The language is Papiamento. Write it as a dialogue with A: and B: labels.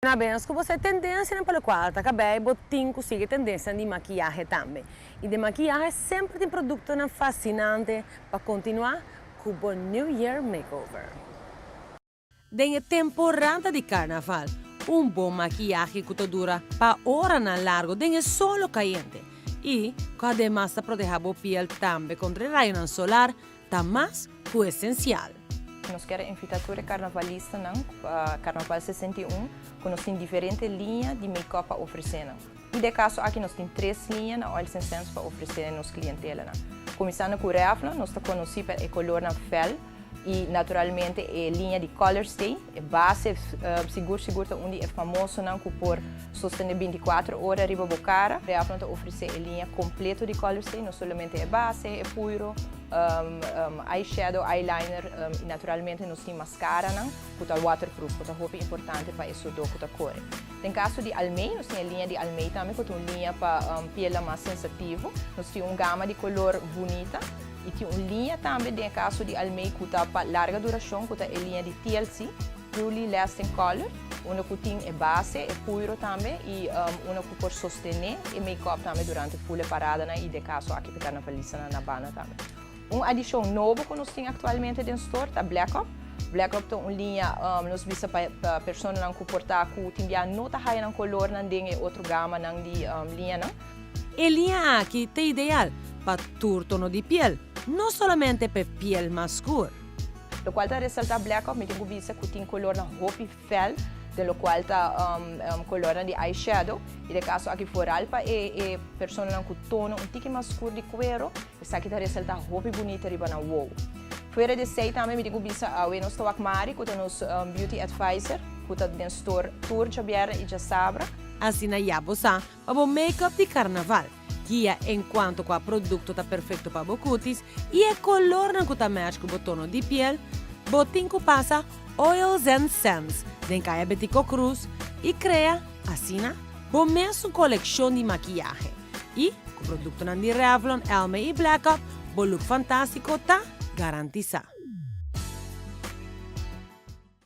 A: Na bes ku bo sa e tendensianan pa lokual ta kabei, bo tin ku sigui e tendensianan di makiyahe tambe. I den makiyahe semper tin produktonan fasinante pa kontinuá ku bo New Year Makeover. Den e temporada di karnaval, un bon makiyahe ku ta dura pa oranan largu den e solo kayente i ku ademas ta protehá bo piel tambe kontra e rayonan solar ta mas ku esensial.
B: Nos kier a invita tur e karnavalistanan pa Karnaval 61 ku nos tin diferente liña di make-up pa ofresé nan. I den e kaso aki nos tin tres liña na Oils and Scents pa ofresé nos klientelanan. Kuminsando ku Revlon, nos ta konosí pa e kolornan fel i naturalmente e liña di Color Stay. E base sigur sigur ta un di e famosonan ku por sostené bintikuater ora riba bo kara. Revlon ta ofresé e liña kompleto di Color Stay, no solamente e base, e puiro, eyeshadow, eyeliner i naturalmente nos tin maskaranan ku ta waterproof ku ta hopi importante pa e sodó ku ta kore. Den kaso di Almay, nos tin e liña di Almay tambe ku ta un liña pa pielnan mas sensativo. Nos tin un gama di kolor bunita i tin un liña tambe den e kaso di Almay ku ta pa larga durashon ku ta e liña di TLC, Truly Lasting Color, unda ku tin e base, e puiro tambe i unda ku por sostené e make-up tambe durante ful e paradanan i den kaso aki pa e karnavalistanan na banda tambe. Un adishon nobo ku nos tin aktualmente den store ta Black Up. Black Up ta un liña nos bisa pa pa personanan ku por ta ku tin bia no ta haya nan kolornan den e otro gamanan di liñanan.
A: E liña aki ta ideal pa tur tono di piel, no solamente pa e piel mas skur.
B: Lokual ta resaltá Black Up mi tin ku bisa ku tin kolornan hopi fel den lokual ta kolornan di eyeshadow i den kaso aki foral pa e e personanan ku tono un tiki mas skur di kuero esaki ta resaltá hopi bunita riba nan wowo. Fuera di esei tambe mi tin ku bisa awe nos ta wak Mari ku ta nos beauty advisor ku ta den store tur djabièrnè i djasabra.
A: Asina ya bo sa pa bo make-up di karnaval. Guia en cuanto cua producto ta perfecto pa bo cutis y e colornan cu ta match cu bo tono di piel, bo tin cu pasa Oils and Scents den Caya Betico Cruz y crea, asina, bo mesun coleccion di maquiyahe. Y, cu productonan di Revlon, Almay y Black Up, bo look fantastico ta garantisa.